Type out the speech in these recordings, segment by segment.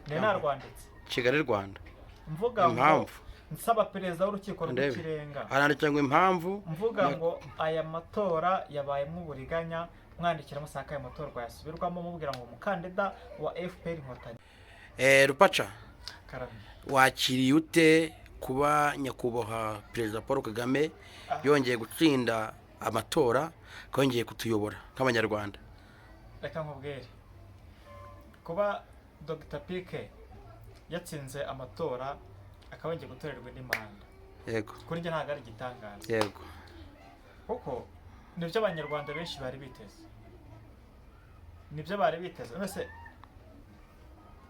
Nari narwanditse. Kigali, Rwanda. Mvuga ngo Impamvu. nsaba perezida w'Urukiko Ndebe. rw'Ikirenga. Haranditse ngo impamvu. Mvuga ngo aya matora yabayemo uburiganya, mwandikira musaka aya matorwa yasubirwamo, mubwira ngo umukandida wa FPR Inkotanyi. Rupaca. Karame. Wakiriye ute kuba nyakubahwa Perezida Paul Kagame yongeye gutsinda amatora, akaba yongeye kutuyobora nk'Abanyarwanda? Reka nkubwire, kuba Dr PK yatsinze amatora, akaba yongeye gutorerwa indi manda, kuri njye ntabwo ari igitangaza, kuko nibyo Abanyarwanda benshi bari biteze, nibyo bari biteze. None se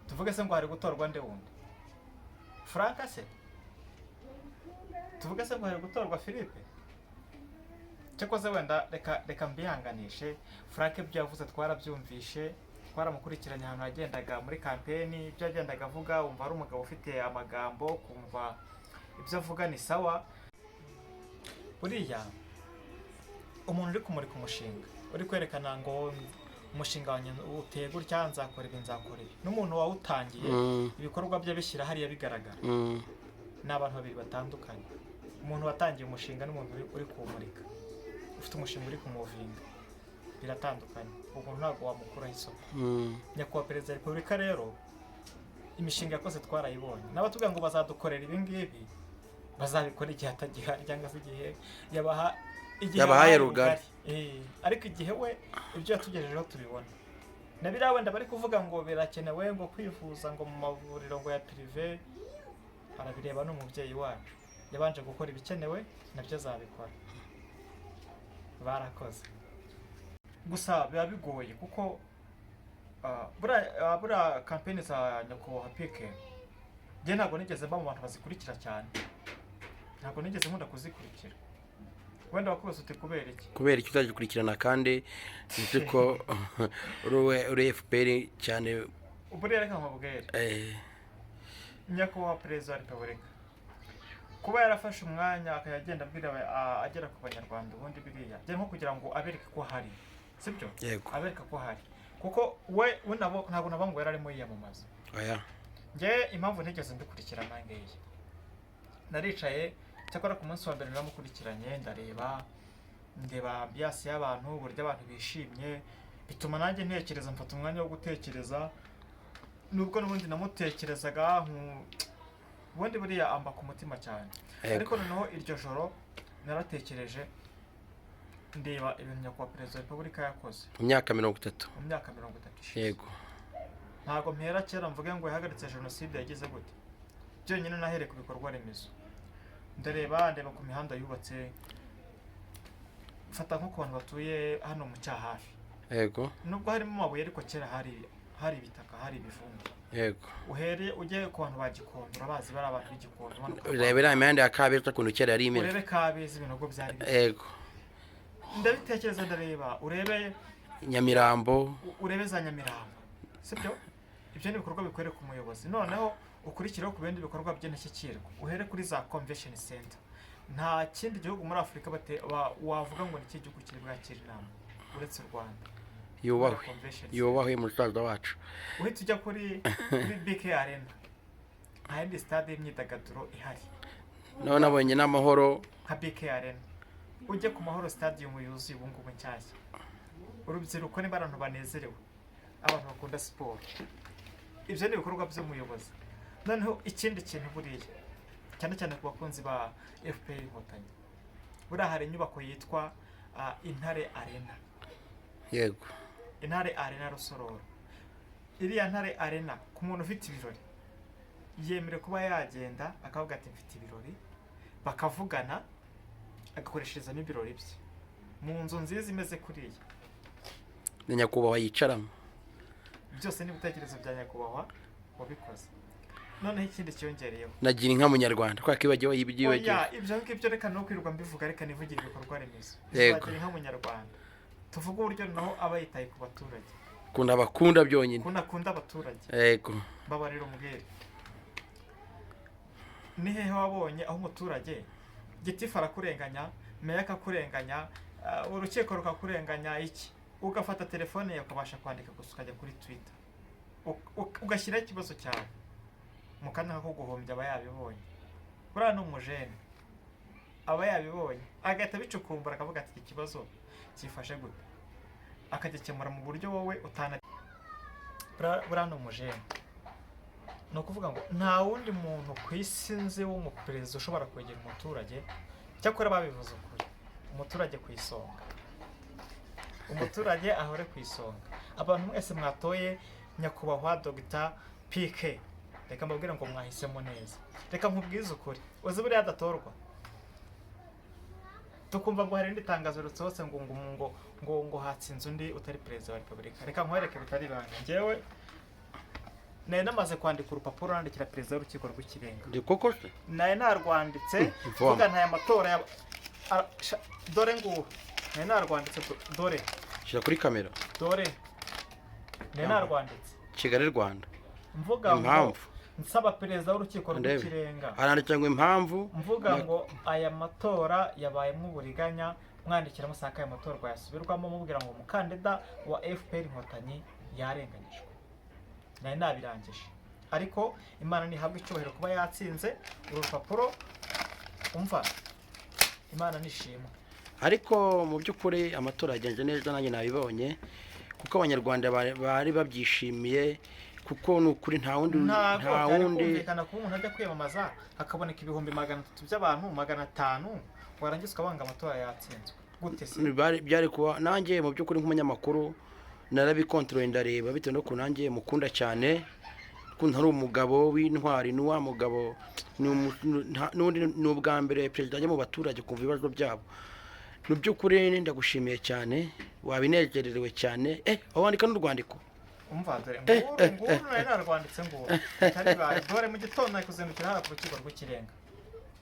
tuvuge se ngo hari gutorwa nde wundi? Frank se? Tuvuge se ngo hari gutorwa Philippe? Cyakoze wenda reka mbihanganishe Frank. Ibyo yavuze twarabyumvishe, twaramukurikiranye ahantu yagendaga muri campaign. Ibyo yagendaga avuga, wumva ari umugabo ufite amagambo, kumva ibyo avuga ni sawa. Buriya umuntu uri kumurika umushinga, uri kwerekana ngo umushinga wanjye uteye gutya, nzakora ibi, nzakora ibi, n'umuntu wawutangiye, ibikorwa bye bishyira hariya bigaragara, ni abantu babiri batandukanye. Umuntu watangiye umushinga n'umuntu uri kuwumurika, ufite umushinga uri kumuvinga, biratandukanye. Umuntu ntabwo wamukuraho isoko. Nyakubahwa Perezida wa Repubulika rero, imishinga yakoze twarayibonye. N'abatubwira ngo bazadukorera ibi ngibi, bazabikora igihe atagihari, cyangwa se igihe yabaha, igihe Yabahaye yabahaye rugari. Ariko igihe we ibyo yatugejejeho tubibona, na biriya wenda bari kuvuga ngo birakenewe, ngo kwivuza ngo mu mavuriro ngo ya privé, arabireba. Ni umubyeyi wacu, yabanje gukora ibikenewe, nabyo azabikora. Barakoze. Gusa biba bigoye kuko buriya campaign za nyakubahwa PK, njye ntabwo nigeze mba mu bantu bazikurikira cyane, ntabwo nigeze nkunda kuzikurikira. Wenda wakubaza uti kubera iki? Kubera icyo utagikurikirana kandi nzi ko uri FPR cyane? Buriya reka nkubwire, nyakubahwa Perezida wa Repubulika kuba yarafashe umwanya akajya agenda abwira agera ku Banyarwanda, ubundi biriya byari nko kugira ngo abereke ko hari, sibyo? Yego. Abereka ko hari, kuko we nabo ntabwo nabo ngo yari arimo yiyamamaza. Oya. Njye impamvu ntigeze mbikurikirana ngiyi: naricaye, cyakora ku munsi wa mbere naramukurikiranye, ndareba, ndeba ambiance y'abantu, uburyo abantu bishimye, bituma nanjye ntekereza, mfata umwanya wo gutekereza, nubwo n'ubundi namutekerezaga, ubundi buriya amba ku mutima cyane. Ariko noneho iryo joro naratekereje, ndeba ibintu nyakubahwa Perezida wa Repubulika yakoze mu myaka 30. Mu myaka 30 ishize. Ntabwo mpera kera mvuge ngo yahagaritse jenoside, yagize gute. Byonyine nahereye ku bikorwa remezo, ndareba, ndeba ku mihanda yubatse, mfata nko ku bantu batuye hano mu Cyahafi, nubwo harimo amabuye, ariko kera hari ibitaka, hari ibivumbi. Uhereye ujye ku bantu ba Gikondo, urabazi, bari abantu b'Igikondo umanuka. Ureba iriya mihanda ya Kabeza ukuntu kera yari imeze. Urebe Kabeza, ibinogo byari bihari. Ndabitekereza, ndareba, urebe Nyamirambo. Urebe za Nyamirambo, sibyo? Ibyo ni ibikorwa bikwereka umuyobozi. Noneho ukurikireho ku bindi bikorwa by'indashyikirwa, uhere kuri za convention center. Nta kindi gihugu muri Afurika wavuga ngo ni iki gihugu kiri bwakira inama uretse u Rwanda. Yubahwe. Convention center. Yubahwe musaza wacu. Uhita ujya kuri BK Arena, nta yindi stade y'imyidagaduro ihari Nawe nabonye n'Amahoro. nka BK Arena. Ujye ku Mahoro Stadium yuzuye ubu ngubu nshyashya, urubyiruko niba abantu banezerewe, abantu bakunda siporo. Ibyo ni ibikorwa by'umuyobozi. Noneho ikindi kintu buriya, cyane cyane ku bakunzi ba FPR Inkotanyi, buriya hari inyubako yitwa Intare Arena. Intare Arena Rusororo, iriya Ntare Arena, ku muntu ufite ibirori yemerewe kuba yagenda akavuga ati mfite ibirori, bakavugana, agakoresherezamo ibirori bye mu nzu nziza imeze kuriya. Ni nyakubahwa yicaramo. Byose ni ibitekerezo bya nyakubahwa wabikoze. Noneho ikindi cyiyongereyeho, Nagira inka munyarwanda kubera ko ibagiwe ibyibagiwe. Oya, ibyo ngibyo reka no kwirirwa mbivuga, reka nivugire ibikorwa remezo. Tuzagira inka munyarwanda, tuvuge uburyo naho aba yitaye ku baturage. Ukunda abakunda byonyine. Ukuntu akunda abaturage. Mbabarira umbwire, ni hehe wabonye aho umuturage, gitifu arakurenganya, meya akakurenganya, urukiko rukakurenganya, iki, ugafata telefone yawe ukabasha kwandika gusa, ukajya kuri Twitter Ugashyiraho ikibazo cyawe mu kanya ko guhombya, aba yabibonye. Buriya ni umujene, aba yabibonye, agahita abicukumbura, akavuga ati: "Iki kibazo cyifashe gute?" Akagikemura mu buryo wowe utana. Buriya ni umujene. Ni ukuvuga ngo nta wundi muntu ku isi nzi w'umuperezida ushobora kwegera umuturage. Cyakora babivuze ukuri, umuturage ku isonga, umuturage ahore ku isonga. Abantu mwese mwatoye nyakubahwa Dogita PK, reka mbabwire ngo mwahisemo neza. Reka nkubwize ukuri, uzi buriya adatorwa, tukumva ngo hari irindi tangazo risohotse ngo hatsinze undi utari perezida wa repubulika. Reka nkwereke, bitari ibanga, njyewe nari namaze kwandika urupapuro nandikira perezida w'urukiko rw'ikirenga. Ndi koko se? Nari narwanditse. Mvoma. Mvuga ntaya matora ya dore nguru, nari narwanditse, dore. Shyira kuri kamera. Dore, nari narwanditse. Kigali, Rwanda. Mvuga ngo Impamvu. nsaba perezida w'urukiko Ndebe. rw'ikirenga. Haranditse ngo impamvu. Mvuga ngo aya matora yabayemo uburiganya, mwandikira musaka aya matorwa yasubirwamo, mubwira ngo umukandida wa FPR Inkotanyi yarenganyijwe. Nari nabirangije, ariko Imana ntihabwa icyubahiro kuba yatsinze. Uru rupapuro, umva, Imana nishimwe. Ariko mu by'ukuri amatora yagenze neza, nanjye nabibonye, kuko Abanyarwanda bari babyishimiye, kuko ni ukuri nta wundi Ntabwo nta byari wundi. kumvikana kuba umuntu ajya kwiyamamaza hakaboneka 300,000 by'abantu, 500, warangiza ukabanga amatora yatsinzwe gute se? Byari kuba nanjye mu by'ukuri nk'umunyamakuru narabikontorore, ndareba bitewe n'ukuntu nanjye mukunda cyane, ukuntu ari umugabo w'intwari. Ni wa mugabo, n'ubundi ni ubwa mbere perezida ajya mu baturage kumva ibibazo byabo. Mu by'ukuri ndagushimiye cyane, wabinezererewe cyane. Aho wandika n'urwandiko? Umva, dore nguru, nguru nari narwanditse, nguru bitari ibanga. Dore mu gitondo nari kuzindukira hariya ku rukiko rw'ikirenga,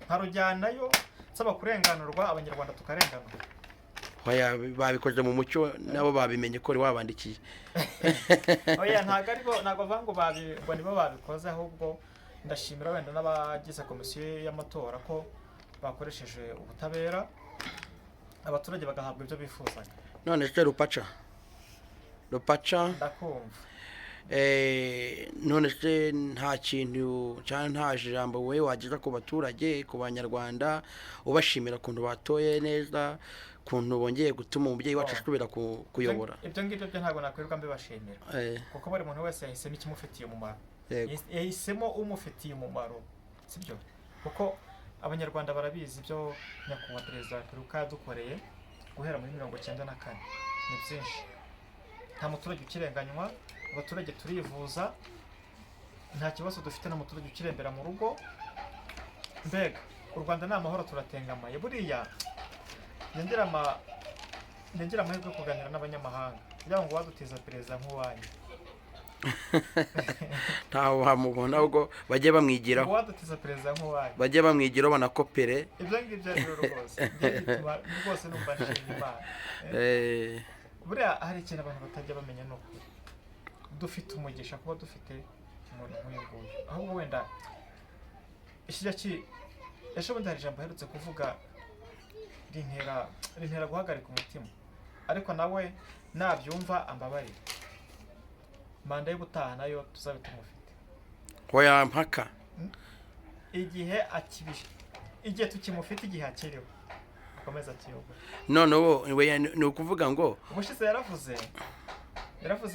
nkarujyanayo nsaba kurenganurwa, Abanyarwanda tukarenganurwa. Oya, babikoze mu mucyo, nabo babimenye ko wari wabandikiye. Oya, ntabwo ariko ntabwo bavuga ngo ngo nibo babikoze, ahubwo ndashimira wenda n'abagize komisiyo y'amatora ko bakoresheje ubutabera, abaturage bagahabwa ibyo bifuzaga. None se Rupaca, Rupaca? Ndakumva. None se nta kintu cyangwa nta jambo wowe wageza ku baturage, ku Banyarwanda, ubashimira ukuntu batoye neza, ukuntu bongeye gutuma umubyeyi wacu asubira kuyobora? Ibyo ngibyo byo ntabwo nakwirirwa mbibashimira, kuko buri muntu wese yahisemo ikimufitiye umumaro. Yahisemo umufitiye umumaro, sibyo? Kuko Abanyarwanda barabizi ibyo nyakubahwa perezida wa repubulika yadukoreye guhera muri 94, ni byinshi. Nta muturage ukirenganywa, abaturage turivuza, nta kibazo dufite, nta muturage ukirembera mu rugo. Mbega u Rwanda ni amahoro, turatengamaye. Buriya ngira amahirwe yo kuganira n'abanyamahanga kugira ngo wadutiza perezida nk'uwanyu. Ntawe wamubona, ahubwo bajye bamwigiraho. Wadutiza perezida nk'uwanyu. Bajye bamwigiraho banakopere. Ibyo ngibyo rero rwose njye bituma rwose numva nshima Imana. Buriya hari ikintu abantu batajya bamenya, ni ukuri dufite umugisha kuba dufite umuntu nk'uyu nguyu. Ahubwo wenda ikijya ki ejo bundi hari ijambo aherutse kuvuga rintera guhagarika umutima, ariko nawe nabyumva ambabarire. Manda y'ubutaha nayo tuzabe tumufite. Oya, mpaka. Igihe akibishe, igihe tukimufite, igihe akiriho, akomeza akiyobora. None ubu we ni ukuvuga ngo Ubushize yaravuze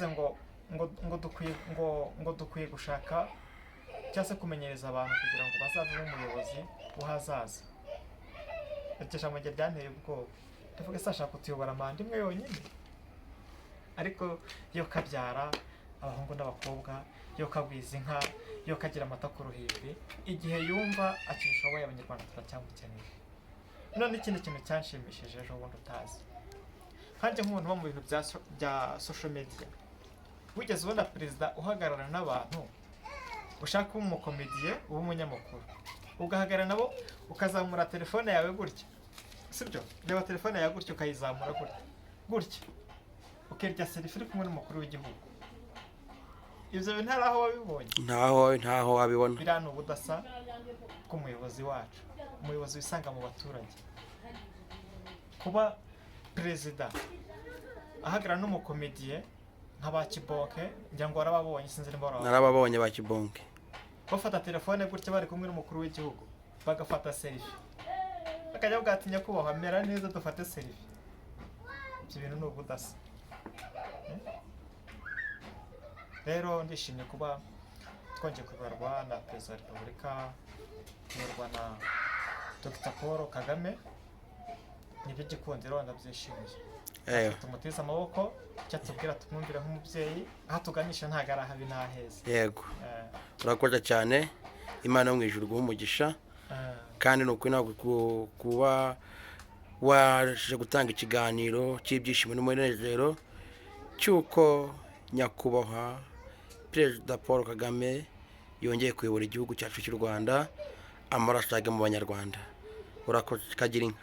ngo dukwiye gushaka cyangwa se kumenyereza abantu kugira ngo bazavemo umuyobozi w'ahazaza. Iryo jambo njye ryanteye ubwoba, ndavuga: "Ese ashaka kutuyobora manda imwe yonyine?" Ariko yo kabyara abahungu n'abakobwa, yo kagwiza inka, yo kagira amata ku ruhimbi, igihe yumva akibishoboye, Abanyarwanda turacyamukeneye. None ikindi kintu cyanshimishije ejo bundi utazi, nkanjye nk'umuntu uba mu bintu bya social media, wigeze ubona perezida uhagarara n'abantu? Ushaka kuba umukomediye, uba umunyamakuru, ugahagarara nabo, ukazamura telefone yawe gutya, sibyo? Reba telefone yawe gutya, ukayizamura gutya gutya, ukirya selfie uri kumwe n'umukuru w'igihugu. Ibyo bintu hari aho wabibonye? Ntaho wabibona. Biriya ni ubudasa bw'umuyobozi wacu, umuyobozi wisanga mu baturage. Kuba perezida ahagarara n'umukomediye Nk'aba Kibonke, ngira ngo warababonye, sinzi niba warababonye. Narababonye ba Kibonke. Bafata telefone gutya bari kumwe n'umukuru w'igihugu, bagafata selfie, bakajya bavuga ati: "Nyakubahwa, mera neza dufate selfie." Ibyo bintu ni ubudasa. Eh? Rero ndishimye kuba twongeye kuyoborwa na Perezida wa Repubulika, kuyoborwa na Dr Paul Kagame. Nibyo gikundiro, ndabyishimiye. Tumutize amaboko, icyo atubwira tumwumvire nk'umubyeyi. Aho tuganisha ntabwo ari ahabi n'aheza. Yego. Urakoze cyane, Imana yo mu ijuru iguhe umugisha. Kandi ni ukuri ntabwo kuba waje gutanga ikiganiro cy'ibyishimo n'umunezero cy'uko Nyakubahwa Perezida Paul Kagame yongeye kuyobora igihugu cyacu cy'u Rwanda, amaraso ajya mu Banyarwanda. Urakoze, kagira inka.